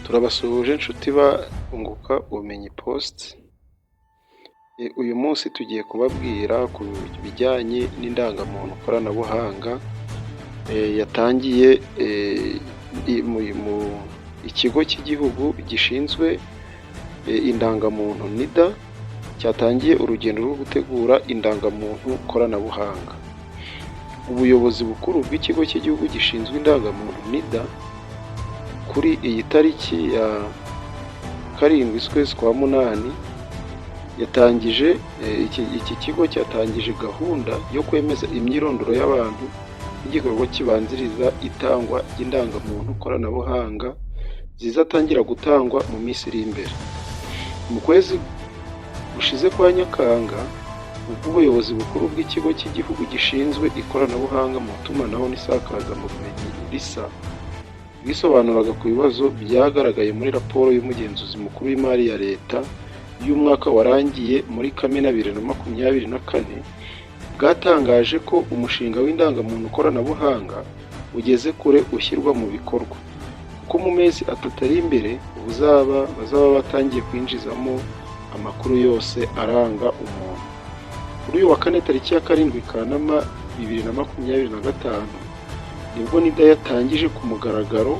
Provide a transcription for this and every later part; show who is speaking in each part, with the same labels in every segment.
Speaker 1: Turabasuhuje inshuti ba Unguka Ubumenyi Post, uyu munsi tugiye kubabwira ku bijyanye n'indangamuntu koranabuhanga yatangiye mu ikigo cy'igihugu gishinzwe indangamuntu NIDA, cyatangiye urugendo rwo gutegura indangamuntu koranabuhanga. Ubuyobozi bukuru bw'ikigo cy'igihugu gishinzwe indangamuntu NIDA, kuri iyi tariki ya 7 z'ukwezi kwa 8, yatangije iki kigo cyatangije gahunda yo kwemeza imyirondoro y'abantu nk'igikorwa kibanziriza itangwa ry'indangamuntu koranabuhanga zizatangira gutangwa mu minsi iri imbere. Mu kwezi gushize kwa Nyakanga, ubwo ubuyobozi bukuru bw'ikigo cy'igihugu gishinzwe ikoranabuhanga mu itumanaho n'isakazabumenyi RISA bwisobanuraga ku bibazo byagaragaye muri raporo y'umugenzuzi mukuru w'imari ya leta y'umwaka warangiye muri Kamena 2024, bwatangaje ko umushinga w'indangamuntu koranabuhanga ugeze kure ushyirwa mu bikorwa, kuko mu mezi 3 ari imbere bazaba batangiye kwinjizamo amakuru yose aranga umuntu. Kuri uyu wa kane tariki ya 7 Kanama 2025, nibwo NIDA yatangije ku mugaragaro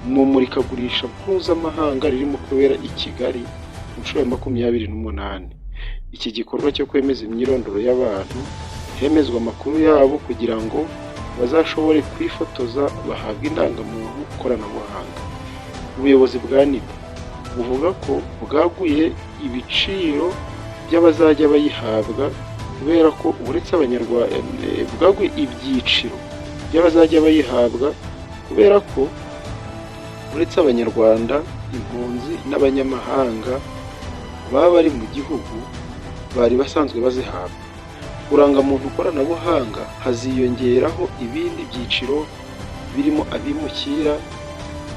Speaker 1: mu murikagurisha mpuzamahanga ririmo kubera i Kigali ku nshuro ya 28. Iki gikorwa cyo kwemeza imyirondoro y'abantu, hemezwa amakuru yabo kugira ngo bazashobore kwifotoza bahabwe indangamuntu koranabuhanga. Ubuyobozi bwa NIDA buvuga ko bwaguye ibiciro by'abazajya bayihabwa kubera ko uretse Abanyarwanda, bwaguye ibyiciro by'abazajya bayihabwa kubera ko uretse Abanyarwanda, impunzi n'abanyamahanga baba bari mu gihugu bari basanzwe bazihabwa. Ku ndangamuntu koranabuhanga haziyongeraho ibindi byiciro birimo abimukira,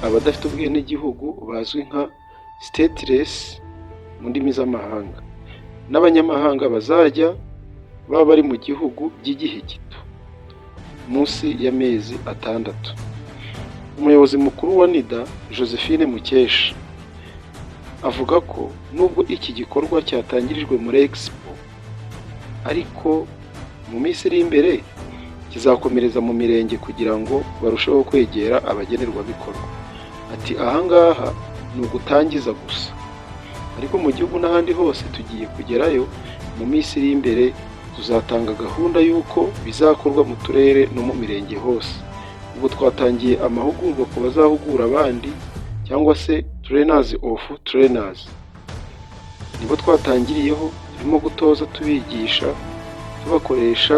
Speaker 1: abadafite ubwenegihugu bazwi nka stateless mu ndimi z'amahanga, n'abanyamahanga bazajya baba bari mu gihugu by'igihe gito munsi y'amezi 6. Umuyobozi mukuru wa NIDA, Josephine Mukesha, avuga ko nubwo iki gikorwa cyatangirijwe muri Expo, ariko mu minsi iri imbere kizakomereza mu mirenge kugira ngo barusheho kwegera abagenerwabikorwa. Ati: "Ahangaha ni ugutangiza gusa, ariko mu gihugu n'ahandi hose tugiye kugerayo. Mu minsi iri imbere tuzatanga gahunda y'uko bizakorwa mu turere no mu mirenge hose. Ubu twatangiye amahugurwa ku bazahugura abandi cyangwa se trainers of trainers, nibo twatangiriyeho, turimo gutoza, tubigisha, tubakoresha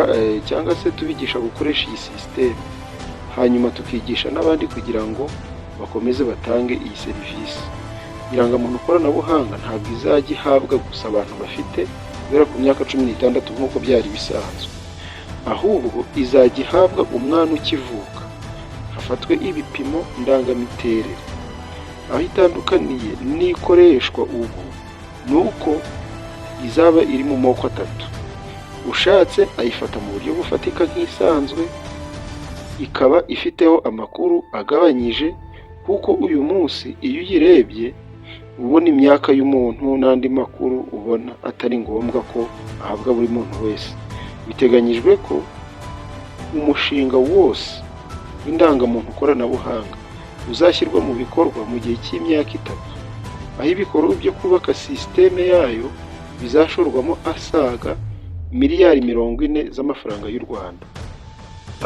Speaker 1: cyangwa se tubigisha gukoresha iyi sisiteme, hanyuma tukigisha n'abandi kugira ngo bakomeze batange iyi serivisi." Irangamuntu koranabuhanga ntabwo izajya ihabwa gusa abantu bafite guhera ku myaka 16 nk'uko byari bisanzwe, ahubwo izajya ihabwa umwana ukivuka, hafatwe ibipimo ndangamiterere. Aho itandukaniye n'ikoreshwa ubu ni uko izaba iri mu moko atatu: ushatse ayifata mu buryo bufatika nk'isanzwe, ikaba ifiteho amakuru agabanyije, kuko uyu munsi iyo uyirebye ubona imyaka y'umuntu n'andi makuru ubona atari ngombwa ko ahabwa buri muntu wese. Biteganyijwe ko umushinga wose w'indangamuntu koranabuhanga uzashyirwa mu bikorwa mu gihe cy'imyaka 3, aho ibikorwa byo kubaka sisiteme yayo bizashorwamo asaga miliyari 40 z'amafaranga y'u Rwanda,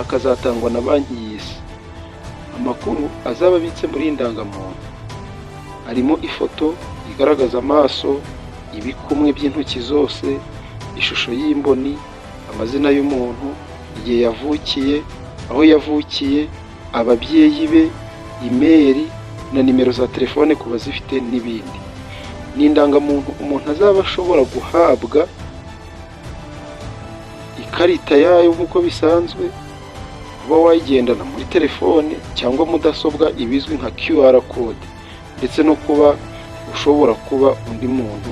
Speaker 1: akazatangwa na Banki y'Isi. Amakuru azaba abitse muri iyi ndangamuntu arimo ifoto igaragaza amaso, ibikumwe by'intoki zose, ishusho y'imboni, amazina y'umuntu, igihe yavukiye, aho yavukiye, ababyeyi be, imeri na nimero za telefone ku bazifite n'ibindi. Ni indangamuntu umuntu azaba ashobora guhabwa ikarita yayo nk'uko bisanzwe, kuba wayigendana muri telefone cyangwa mudasobwa, ibizwi nka QR code, ndetse no kuba ushobora kuba undi muntu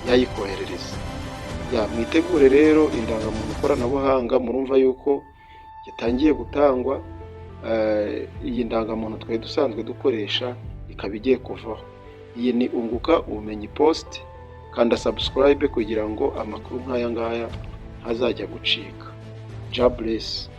Speaker 1: yayikoherereza. Ya, mwitegure rero indangamuntu koranabuhanga, murumva yuko yatangiye gutangwa. Iyi ndangamuntu twari dusanzwe dukoresha. ikaba igiye kuvaho. Iyi ni Unguka Ubumenyi Post, kanda subscribe kugira ngo amakuru nk'aya ngaya ntazajya gucika. Jah bless.